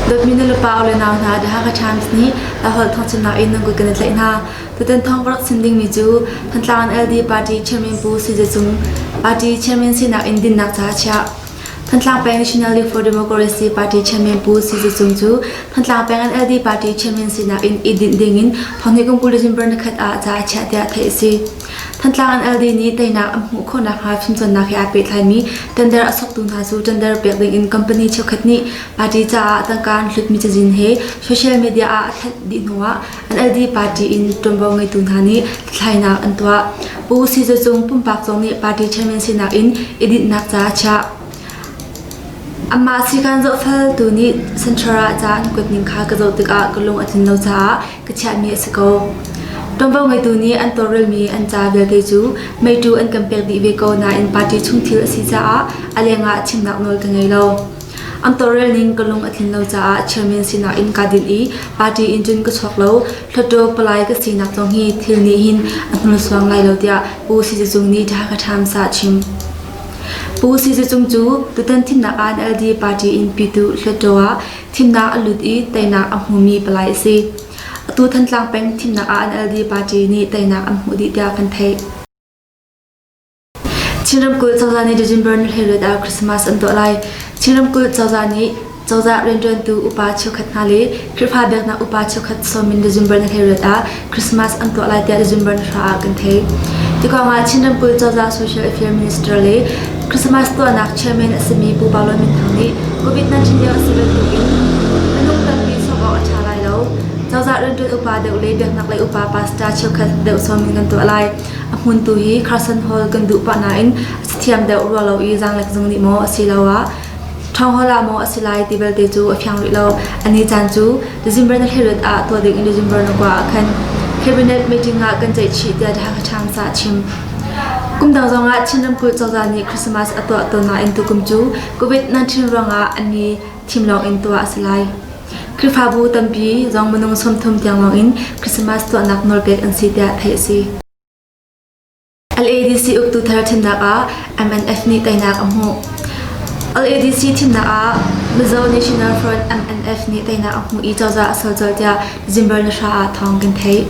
Dawtmi nulepa u le nau hna, The Hakha Times nih Laholh thawngchimnak in nan kut kan i tlaih hna. Tutan thawng ka rak chim dingmi cu Thantlang NLD Party Chairman Pu Sui Za Cung Party Chairman sinak in dinnak ca a chiah. Thantlang Peng National League for Democracy Party Chairman Pu Sui Za Cung cu Thantlang Peng NLD Party Chairman sinak in i dinh dingin thonghnih kum 20 December nikhat ah ca a chiah tiah theih a si. Thantlang NLD nih teinak an hmuh khawh nakhnga fimcawnnak he aa pehtlaimi tender a soktu hna cu tender pek dingin company cheukhat nih party caah tangka an hlutmi cazin he social media ah a thanh dih hnuah NLD party in ṭuanvo ngeitu hna nih hlathlainak an tuah. Pu Si Za Cung pumpak zong nih party chairman sinak in i dinhnak ca a chiah. Amah sikaan zohfeltu nih Central ah ca an kuat ning kha ka zoh tikah ka lung a tlin lo caah ka chiahmi a si ko. Ṭuanvo ngeitu nih an tawlrelmi an ca vialte cu meiṭu an kan pek dih ve ko nain party chungthil a si caah a lengah chimnak nawl ka ngei lo. An tawlrel ning ka lung a tlin lo caah chairman sinak in kaa din i party in cun ka chuak lo. Hluttaw palai ka sinak zong hi thil nih hin a hnursuang lai lo tiah Pu Si Cung nih Hakha Times ah a chim. Pu Si Cung cu tutan thimnak ah NLD party in Pyituh Hluttaw ah thimnak a lut i teinak a hmumi palai a si. Atu Thantlang peng thimnak ah NLD party nih teinak an hmuh dih tiah kan theih. Chin ramkulh cozah nih December ni 18 ah Christmas an tuah lai. Chin ramkulh cozah nih cozah rianṭuantu upa cheukhat hna le Khrihfa biaknak upa cheukhat sawm in December ni 18 ah Christmas an tuah lai tiah December ni hra ah kan theih. Tikong ah Chin ramkulh cozah Social Affairs Minister le Christmas tuahnak chairman a simi Pu Pau Lun Min Thang nih COVID-19 lio a si bantukin minung tampi sawk awk a ṭha lai lo. Cozah rianṭuan upa deuh le biaknak lei upa pastor cheukhat deuh sawm in kan tuah lai. A hmun tu hi Carson Hall kan duh pah nain a thiam deuh rua lo i zaanglek zung nih maw asiloah Ṭhawng Hall ah maw a si lai ti belte cu a fiang rih lo. A ni caan cu December na hleiriat ah tuah ding in December na kua ah khan Cabinet meeting ah kan ceih chih tiah The Hakha Times ah a chim. Kum dang zongah Chin ramkulh cozah nih Christmas a tuah tawn nain tukum cu COVID-19 ruangah an ni thim lawng in tuah a si lai. Khrihfabu tampi zong minung 30 tiang lawng in Christmas tuahnak nawlpek an si tiah theih a si. LADC uktu thar thimnak ah MNF nih teinak a hmuh. LADC thimnak ah Mizo National Front MNF nih teinak a hmuh i cozah a sol colh tiah December ni hra ah thawng kan theih.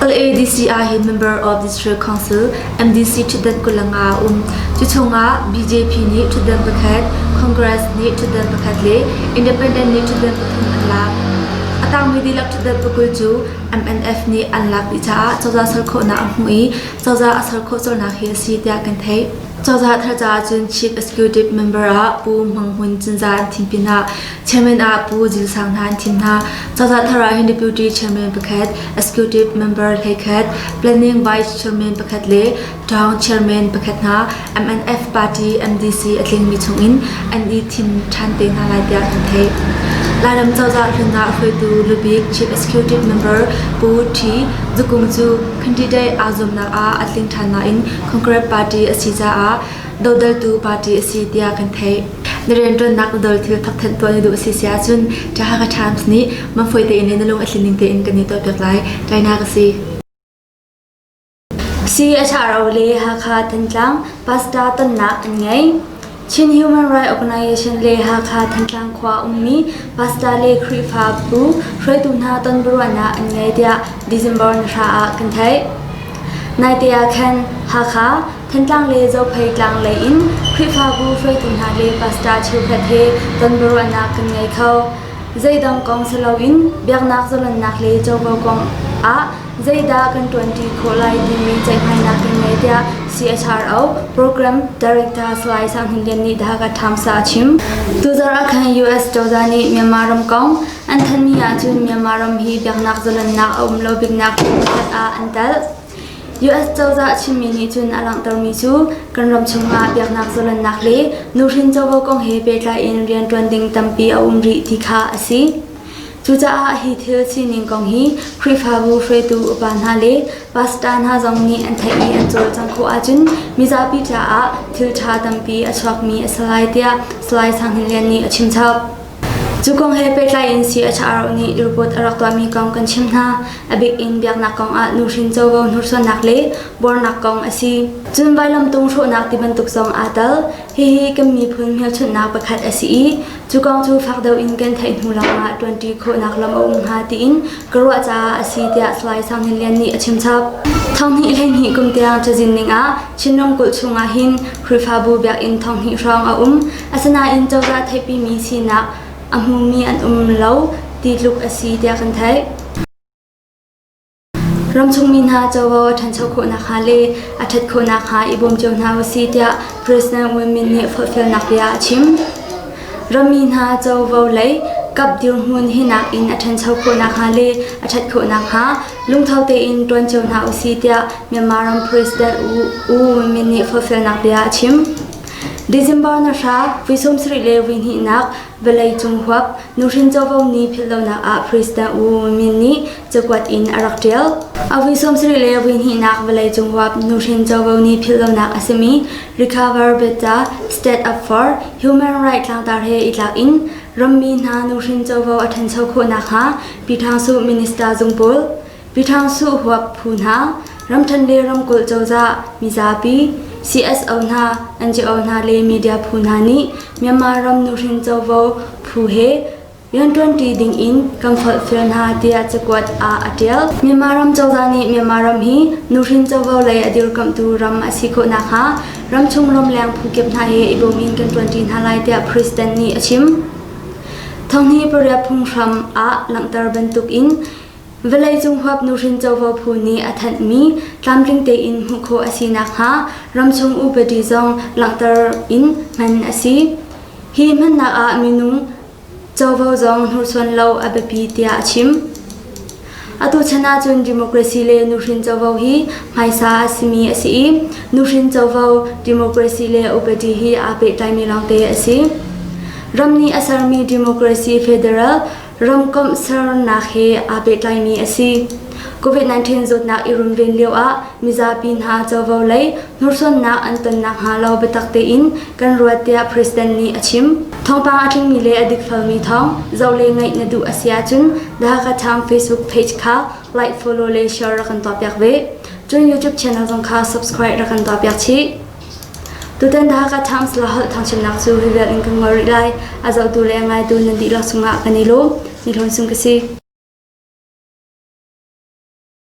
LADC ah hin Member of District Council MDC ṭhutdan 25 a um. Cu chungah BJP nih ṭhutdan pakhat, Congress nih ṭhutdan pakhat le Independent nih ṭhutdan pathum an lak. A tangmi dihlak ṭhutdan pakul cu MNF nih an lak dih caah cozah ser khawhnak a hmuh i cozah a ser khawh colhnak hi a si tiah kan theih. Cozah thar caah cun Chief Executive Member ah Pu Mang Hmun Cinzah an thim pinah Chairman ah Pu Zil Sang hna an thim hna. Cozah thar ah hin Deputy Chairman pakhat, Executive Member hleikhat, Planning Vice Chairman pakhat le Town Chairman pakhat hna MNF Party MDC a tlingmi chungin an i thim ṭhan te hna lai tiah kan theih. Lairam cozah hlun ah hruaitu lubik Chief Executive Member Pu Ṭhi Zukung cu candidate aa zuamnak ah a tling ṭhan nain Congress Party a si caah dodaltu party a si tiah kan theih. Na rianṭuannak na dol thil thakthanh tuah na duh a si si ahcun The Hakha Times nih manfawi tein le na lung a tlin ning tein kan i tuahpiak lai. Ṭainak a si. CHRO le Hakha Thantlang Pastor tonnak an ngei. Chin Human Rights Organization le Hakha Thantlang khua ummi pastor le Khrihfabu hruaitu hna tonbiaruahnak an ngei tiah December ni hra ah kan theih. Naite ah khan Hakha, Thantlang le Zophei tlang lei in Khrihfabu hruaitu hna le pastor cheukhat he tonbiaruahnak kan ngei kho. Zeidang kong si loin biaknak zalonnak le covo kong ah zeidah kan ṭuanṭi khawh lai timi ceihmainak kan ngei tiah CHRO Program Director Salai Sang Hnin Lian nih The Hakha Times ah a chim. Tuzarh ah khan US cozah nih Myanmar ram kong an thanhmi ahcun Myanmar ram hi biaknak zalonnak a um lo biknak pakhat ah an telh. US cozah chimmi nih cun a langhtermi cu kan ram chungah biaknak zalonnak le nuhrin covo kong he pehtlai in rianṭuan ding tampi a um rih ti kha a si. Cucaah hi thil sining kong hi Khrihfabu hruaitu upa hna le pastor hna zong nih an theih i an cawlcangh khawh ahcun mizapi caah thil ṭha tampi a chuakmi a si lai tiah Salai Sang Hnin Lian nih a chimchap. Cu kong he pehtlai in CHRO nih report a rak tuahmi kong kan chim hna. A bik in biaknak kong ah nuhrin covo hnursuannak le buarnak kong a si. Cun vailamtung hrawhnak ti bantuk zong aa tel. Hihi kan miphun hmelchunhnak pakhat a si i cu kong cu fak deuh in kan theih hnu lawngah ṭuanṭi khawhnak lam a um hnga tiin ka ruah caah a si tiah Salai Sang Hnin Lian nih a chimchap. 2012 kum tiang cazin ning ah Chin ramkulh chungah hin Khrihfabu biakinn 2000 hrawng a um. Asinain cozah theihpimi sinak a hmumi an um lo ti tluk a si tiah kan theih. Ramchungmi hna covo a ṭhancho khawh nakhnga le a ṭhat khawh nakhnga i bawm cio hna usih tiah President Win Myint nih forhfialnak bia a chim. Rammi hna covo lei kap dirhmun hi nakin a ṭhancho khawh nakhnga le a ṭhat khawh nakhnga lungtho tein ṭuan cio hna usih tiah Myanmar ram President U Win Myint nih forhfialnak bia a chim. December na hra, vui 70 le vui hnihnak vawleicung huap nuhrin covo ni philhlonak ah President U Win Myint nih cakuat in a rak ṭial. A vui 70 le vui hnihnak vawleicung huap nuhrin covo ni philhlonak a simi Recover Better Stand Up for Human Rights tlangtar he i tlak in rammi hna nuhrin covo a ṭhancho khawh nakhnga Pyithangsuh Minister zung pawl, Pyithangsuh huap phu hna, ramṭhen le ramkulh cozah, mizapi, CSO hna, NGO hna le media phu hna nih Myanmar ram nuhrin covo phu he rianṭuanṭi dingin kan forhfial hna tiah cakuat ah a ṭial. Myanmar ram cozah nih Myanmar ram hi nuhrin covo lei a dirkamhtu ram a si khawh nakhnga ramchung ramleng phu kip hna he i bawm in kan ṭuanṭi hna lai tiah President nih a chim. Thonghni pariat phunghram ah langhter bantukin Vawleicung huap nuhrin covo phu nih a thanhmi tlamtling tein hmuh khawh a si nakhnga ramchung upadi zong langhter in hman a si. Hi hmannak ah minung covo zong hnursuan lo a biapi tiah a chim. Atu chan ahcun democracy le nuhrin covo hi hmaisa a simi a si i nuhrin covo, democracy le upadi hi aa pehtlaimi lawngte a si. Ram nih a sermi democracy federal ramkomh sernak he aa pehtlaimi a si. COVID-19 zawtnak i runven lioah mizapi hna covo lei hnursuannak an ton nakhnga lo biatak tein kan ruat tiah President nih a chim. Thawngpang a tlingmi le a dikfelmi thawng zoh le ngaih na duh a si ahcun The Hakha Town Facebook page kha like, follow le share rak kan tuahpiak ve. Cun YouTube channel zong kha subscribe rak kan tuahpiak chih. Tutan The Hakha Times la holh thangchimnak cu hi vial in kan ngol rih lai. A zohtu le a ngaitu nan dihlak cungah kan i lawm. Ni hlawn sung ka si.